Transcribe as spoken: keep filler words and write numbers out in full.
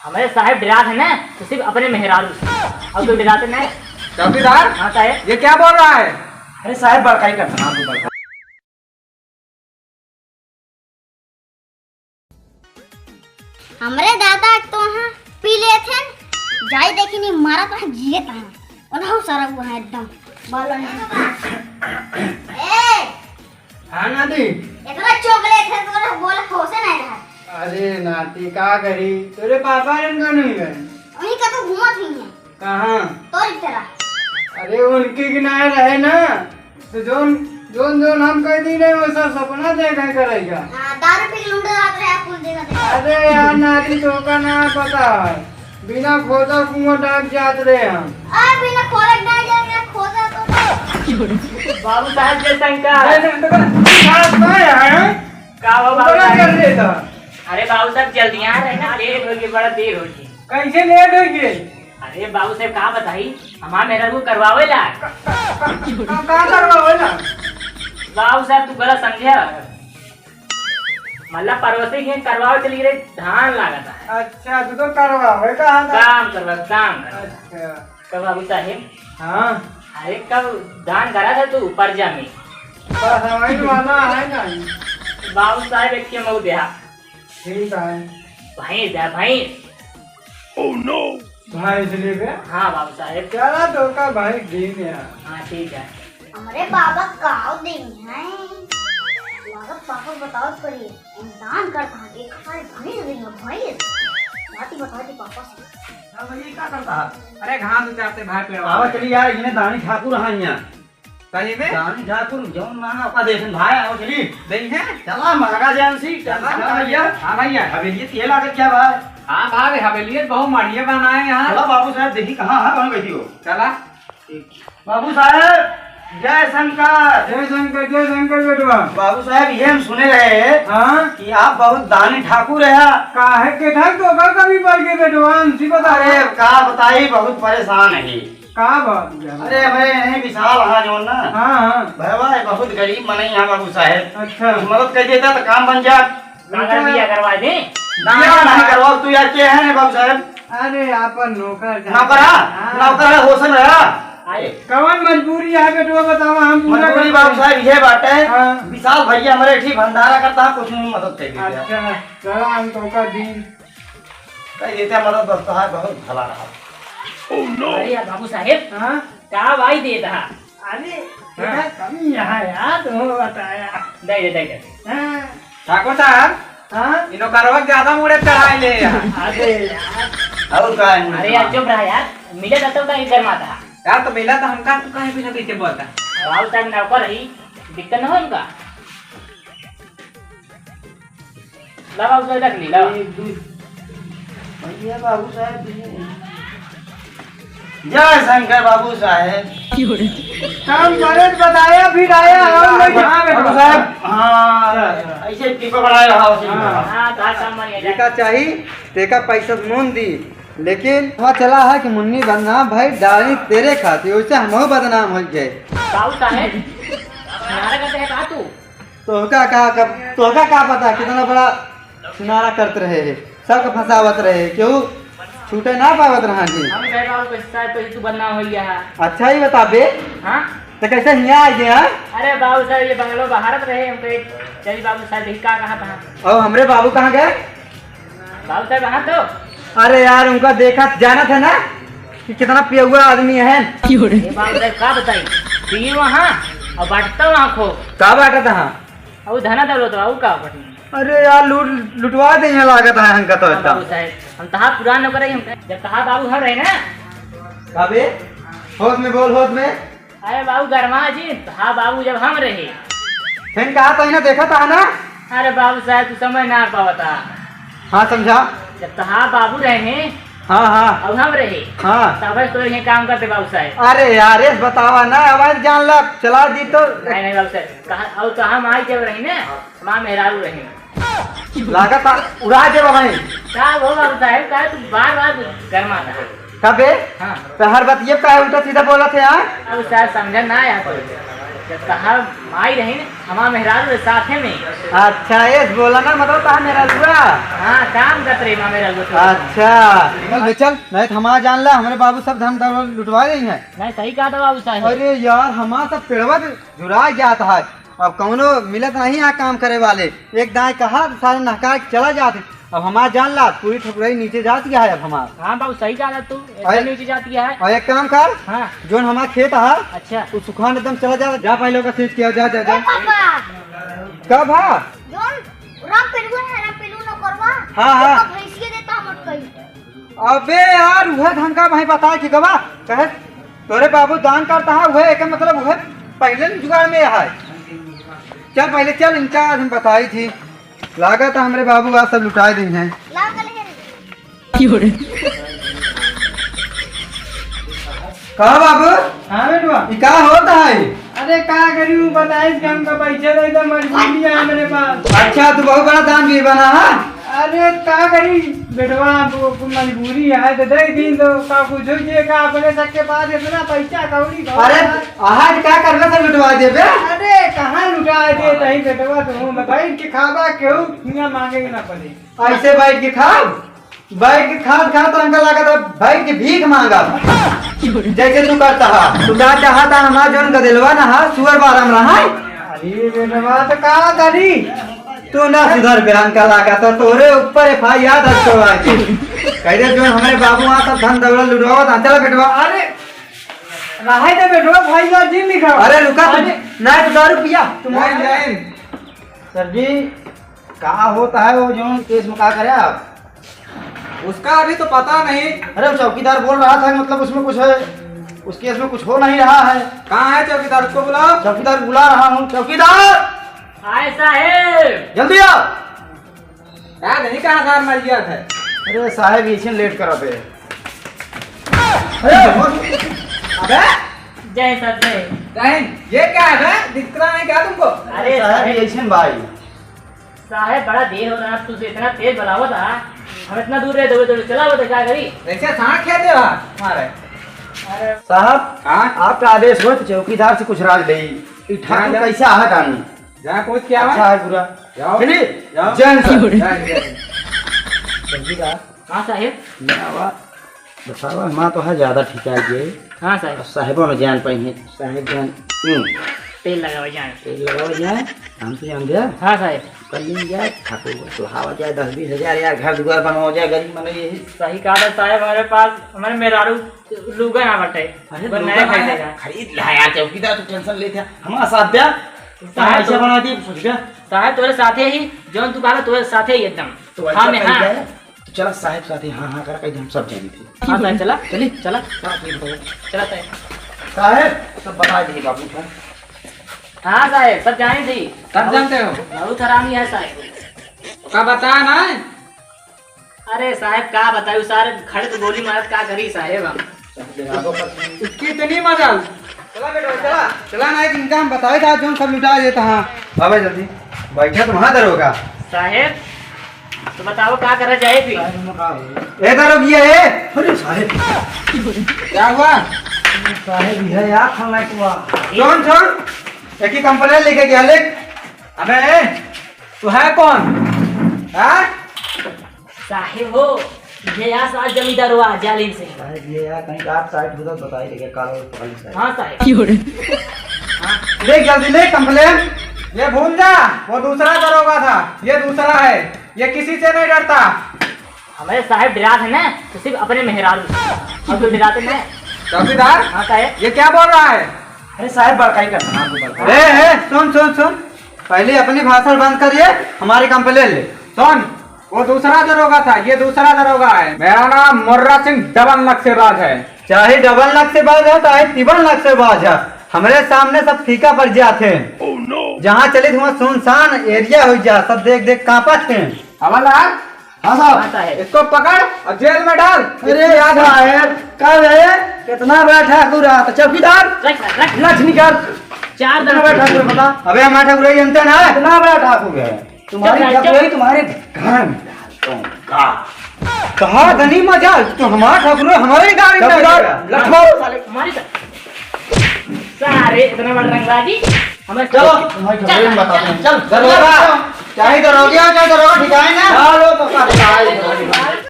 हमरे साहेब डेरात है ना, तो सिर्फ अपने मेहरारू से। और कोई डेराते नहीं। चौकीदार, हाँ साहेब। ये क्या बोल रहा है? अरे साहेब, बड़काई करता, हाँ, तू बड़काई। हमरे दादा तो हाँ पी लेत हैं, जाई देखी नहीं मारा तो जियत हैं, उन्हों सारा हुआ है एकदम। बोलो नहीं। ए, हाँ नाती। इतना चॉकलेट है, तोरा बोले होशे नहीं रहा। अरे नाती, का करी, तोरे पापा रन का नहीं है? वहीं का तो घूमत ही है। कहाँ? तोरी तरह। अरे उनके किनारे रहे ना, तो जोन, जोन, जोन हम कह दी रहे, वो सब सपना देखा करेगा। हाँ, दारू पी के लुंडे जात रहे, कुल देखा देखा। अरे यार नाती, तो का ना पता है। बिना खोदा कुआं डाक जात रहे हम। आ, बिना खोदा डाक जात रहे, खोदा तो। बाबू साहब, जय शंकर। जय शंकर। का हो बाबू साहब? कर लेता। अरे बाबू साहब, जल्दी आ रहे ना, लेट हो गई, बड़ा देर हो गई। कैसे लेट हो गई? अरे बाबू साहब, का बताई, हमार मेहरारू करवावे ला। का, का, का करवावे ला? बाबू साहब, तू गलत समझे। मतलब पड़ोसी के करवावे चली रहे, धान लागत है। अच्छा, तू तो करवावे कहा था। काम करवा, काम करवा। अच्छा। तो बाबू साहेब। हाँ। अरे कब धान करा था तू परजा में? पर हवाई वाला है ना। बाबू साहेब एक के मऊ देहा। ठीक है। भैंस है, भैंस। Oh no! भैंस लेबे? हाँ बाबू साहेब। चला तो का भाई दिन है। हाँ ठीक है। हमरे बाबा काव दिन है। लागत पापा बतावत पड़ी। दान करता है, एक हमारे भैंस दिन है, भैंस। बात ही बतावत ही पापा से। हाँ भैया, क्या करता है? अरे घास उतारते भाई पेड़वा आवा में। चली यार, इन्हें दानी ठाकुर हाँ यहाँ। सही में? दानी ठाकुर जौन मांगा ओका देसन भाई, आओ चली। नहीं है? चला मांगा जान सी, चला, चला चला। भैया। हाँ भैया। हवेली तेल आके क्या भाई? हाँ भाई, हवेली बहुत बढ़िया बनाए यहाँ। चला बाबू साहब, देखी कहाँ है, कौन बैठी हो? चला। बाबू साहब, जय शंकर। जय शंकर, जय शंकर बेटवा। बाबू साहब, ये हम सुने रहे हाँ? कि आप बहुत दानी ठाकुर है। काहे के ठाक तो ओकर कमी पड़ गई बेटवा, हमसे बता। अरे का बताई, बहुत परेशान है। का बात है? अरे हमारे नहीं विशाल हाँ जौन ना। हाँ, हाँ। भैया बहुत गरीब मनई है बाबू साहब। अच्छा। कुछ मदद कर देता तो काम बन जात। का कर बिया करवा दे? बिया नहीं करवाओ, तू यार के है रे बाबू साहब? अरे आपन नौकर जा। नौकर है? हाँ। नौकर है, होश में रहा। आए। कवन मजबूरी है बेटवा बतावा, हम पूरा मजबूरी करते बाबू हैं। साहब ये बात है। हाँ। विशाल भैया हमारे ठीक भंडारा करता है, कुछ नहीं मदद कर देते हैं। अच्छा, चला हम तो का दिन। कह देते हैं मदद बस तो है, बहुत भला रहा। अरे यार बाबू साहेब, हाँ? का भाई देता है? अरे, हाँ। बेटा, कमी यहाँ यार, तुम बताया। दे दे, दे दे। हाँ। ठाकुर साहब, हाँ? इनो करवा ज्यादा मुड़े चढ़ाई ले यार। अरे यार। और का है? अरे यार, चुप रहा यार। मिले तो, तो का इधर माता। यार, तो मिला तो हमका, तू काहे बिना पीछे बोलता? राहुल साहब नौकर ही, दिक्कत न हो इनका। ला बाबू साहब, रख ली, ला। एक, दो। भैया बाबू साहब, जय शंकर बाबू साहब। काम करे तो बताया, फिर आया, और मैं हाँ, बाबू साहब, हाँ, ऐसे टिको बनाए रहा, उसी में। हाँ, तो हाँ, काम बन गया। जेका चाही, तेका पैसा मोन दी, लेकिन पता चला है कि मुन्नी बदनाम भाई डाली तेरे खातिर, वैसे हमहू बदनाम हो गए। बाबू साहब, नारा करते हैं कहा तू? तोहका का, का, तोहका का पता कितना बड़ा सुनारा करत रहे है, सबके फंसावत रहे, केहू छूटे ना पावत रहा जी। हम कहे बाबू कैसे साहब तो तू बदनाम हो गया है। अच्छा ही बता बे। हाँ? तो कैसे हियाँ आ गया? अरे बाबू साहब ये बंगलो बाहरत रहे, हम कहे चलिए बाबू साहब यही का कहा था। और हमरे बाबू कहाँ गए? बाबू साहब, हाँ तो। अरे यार, उनका देखा, जानत है ना कि कितना पियउआ आदमी है। ये बाबू साहब, का बताई, पिए वहाँ और बांटता वहाँ खूब। का बांटत है? और धना दौलत, और का बांटी? अरे यार, लूट, लुटवा दे यहाँ लागत है हमका तो हाँ, एकदम। बाबू साहब, हम तहा पुरान नौकर है, हम जब तहा बाबू हम रहे ना। का बे? होश में बोल, होश में। अरे बाबू गरमा जी, हाँ बाबू जब हम रहे। फिर कहा तो इन्हें देखा था ना? अरे बाबू साहब तू समझ ना पावता। हाँ समझा। जब तहा बाबू रहे। हाँ, हाँ। और हम रहे। हाँ। तब तो ये काम करते बाबू साहब। अरे यार, इस बतावा ना, आवाज जान ला, चला दी तो। नहीं, नहीं बाबू साहब, कहा, और तो हम आई जब रही ना, माँ मेहरारू रहे। लागत आ, उड़ा देबा भाई। का हो बाबू साहेब, का तू बार बार गरमात है? का बे? हाँ। तो हर बात ये का उल्टा सीधा बोलत है यार? अब साहब समझा ना आया तो। जब तहार माई रही न, हमार मेहरारू रहे साथे में। अच्छा, एस बोला ना, मतलब तहार मेहरारुआ। हाँ, काम करत रही हमार मेहरारुआ तो। अच्छा, चल भाई चल, नहीं तो हमार जान ला, हमरे बाबू सब धन दौलत लुटवा गई है। नहीं, सही कहा था बाबू साहब। अरे यार, हमार सब पेड़वा झुरा जात है। अब कौनो मिलत नहीं है काम करे वाले। एक दाएं कहा तो सारे नहका के चला जाते। अब हमार जान ला, पूरी ठकुराई नीचे जाती है अब हमार। हाँ बाबू, सही कहा तू, एकदम अरे, नीचे जाती है। और एक काम कर, हाँ। जोन हमार खेत है, अच्छा। वो सुखान एकदम चला जा, जा भाई लोग का सींच किया, जा, जा, जा। ए पापा। कब है? जोन राम पेलुआ है, राम पेलुआ नौकरवा। हाँ, हाँ। ओकर भैंसिया देता हम अटकई। अबे यार, उहे धन का भाई बताए कि गवा, कहे तोरे बाबू दान करता है, उहे एक मतलब उहे पहले न जुगाड़ में है। चल पहले चल, इनका आज हम बताई थी, लागत है हमरे बाबू आज सब लुटाए दी हैं। लाओ गले हैं। कहा बाबू? हाँ बेटवा। ई का होता है? अरे का करी, वो बताइस कि हमका पैसा दे दे, मजबूरी है हमरे पास। अच्छा, तू बहुत बड़ा दानवीर बना है। अरे का करी बेटवा, अब वो मजबूरी है तो दे दी तो का कुछ हो जे का अपने सबके पास इतना पैसा कौड़ी बहुत अरे है। आज का करबे से लुटवा देबे? अरे कहाँ लुटा दे तही बेटवा, तू बैठ के खाबा, केहू हियाँ मांगे के ना पड़े। ऐसे बैठ के खाओ, बैठ के खात खात हमका लागत है बैठ के भीख मांगा, जैसे तू करता है। तू का चाहता हमार जौन गदेलवा ना हा, सुअर बारम रहा है। अरे बेटवा तो का करी? तू ना सुधर बे, हमका लागत है तोरे ऊपर एफ आई आर दर्ज करवा के। कह दे जो हमरे बाबू वहाँ सब धन दौलत लुटवावत है। चला बेटवा। अरे रहे दे बेटवा, भाई यार जी लिखा। अरे रुका तू, अरे। ना तो दारू पिया। तू नहीं, नहीं। सर जी, का होता है वो जो केस में, का करे आप? उसका अभी तो पता नहीं। अरे, वो चौकीदार बोल रहा था, मतलब, उसमें कुछ है, उस केस में कुछ हो नहीं रहा है। कहाँ है चौकीदार? उसको बुलाओ। चौकीदार बुला रहा हूँ। चौकीदार! आए साहेब। जल्दी आओ। यार, नहीं कहा साहब, मर गया था। अरे साहेब, ऐसे लेट करा पे। अरे, अबे! जय सर, जय। जय हिंद। ये क्या है बे? दिखता नहीं क्या तुमको? अरे साहेब, साहेब। ऐसे भाई। साहेब, बड़ा देर हो रहा है, तुझे इतना तेज बुलावा था, हम इतना दूर रहे, दौड़े, दौड़े चला हुआ था, क्या करी? ऐसे सांड खेते हो हमारे। अरे। साहब, हाँ? आपका आदेश हो तो चौकीदार से कुछ राज ले। ई ठाकुर हाँ, जा। कैसा है कानून? जा, पूछ क्या अच्छा है? है पूरा। जाओ। चलिए, जाओ। जय हिंद सर। जय हिंद, जय हिंद। चौकीदार। हाँ साहेब। ना हुआ। बतावा, हमार तो है ज्यादा ठीक है ये। हाँ साहेब। अब साहेबो न जान पाई हैं, साहेब जान। हम्म। तेल लगावा जाए। तेल लगावा जाए, हम तो जान दिया। हाँ साहेब। कल नहीं जाए, ठाकुर को सुहावा जाए, दस बीस हजार यार, घर दुआर बनवा जाए, गरीब मन यही। सही कहा था साहेब, हमारे पास, हमारे मेहरारू लुगा ना बटे। अरे वो लुगा नया खरीदेगा। खरीद ला यार, चौकीदार तू टेंशन लेते हैं, हमारा साथ द्या। साहेब ऐसा तो बना दिए, सोच गया। साहेब तोरे साथे ही, जौन तू कहा तोरे साथे ही एकदम। तो ऐसा हाँ, मैं कही हाँ। जाए। तो चला साहेब साथे हाँ हाँ करा, कहीं हम सब जानी थे। हाँ साहेब, चला। चली। चला। चला, ठीक है। चला साहेब। साहेब, सब बता दिए बाबू का। हाँ साहेब, सब जानी थी। सब जानते हो? बहुत हरामी है साहेब। का बता ना? अरे साहेब, का बताई, सारे खड़े तो गोली मारत का करी साहेब हम। कितनी मजा। चला बेटा, चला। चला ना, इनका हम बताए था, जो सब लुटा देता। हाँ। बाबा जल्दी। बैठा तो वहाँ दरोगा। साहेब, तो बताओ का करा जाए फिर? ए दरोगिया, ए। अरे साहेब। क्या हुआ? साहेब, ये यार खलनायक हुआ। सुन, सुन। एक ही कंप्लेन लेके गया, ले। अबे, ए, तू है कौन? हाँ? साहेब हो, ये यार साहब जमींदार हुआ, जालिम से। साहेब, ये यार कहीं का आप साइड उधर बताइए, क्या काला पकड़ साहेब। हाँ साहेब। हाँ। ले जल्दी ले कंप्लेन। ये भूल जा, वो दूसरा दरोगा था, ये दूसरा है, ये किसी से नहीं डरता। हमारे साहेब डरात है ना, तो सिर्फ अपने मेहरारू से। और तो डराते नहीं। चौकीदार? हाँ साहेब। ये क्या बोल रहा है? अरे साहेब, बड़काई करता है, आपको बड़काई। ए, ए, सुन, सुन, सुन। पहले अपनी भाषण बंद करिए, हमारी कंप्लेन ले। सुन, वो दूसरा दरोगा था, ये दूसरा दरोगा है। मेरा नाम मुर्रा सिंह डबल नक्शेबाज है। चाहे डबल नक्शेबाज है, चाहे तिबल नक्शेबाज है, हमरे सामने सब फीका पड़ जाते हैं। जहाँ चलित हुआ सुनसान एरिया हो जा, सब देख देख कांपत हैं। हवलदार, हाँ साहब। हाँ साहेब। इसको पकड़ और जेल में डाल। अरे इसकी याद रख। साहेब, का है? कितना बड़ा ठाकुर है? तो चौकीदार? रख, रख। लठ निकाल। चार कितना बड़ा ठाकुर है, बता। अबे हमारा ठाकुर है, जनता ना है। कितना बड़ा ठाकुर है? तुम्हारी चुप रह, ठाकुर है, चुप। तुम्हारे घर में डालता हूँ, का? कहा धनी मजा, तो हमारा ठाकुर है, हमारे गाड़ी में चौकीदार, डाल। लठ मारो साले। मारी साले। अरे, इतना बड़ा रंगबाजी। हमें चलो, तुम्हारी खबरें बताते हैं। चल, दरोगा, चाहे दरोगा, चाहे दरोगा ठिकाए ना। चलो, तो का बताए?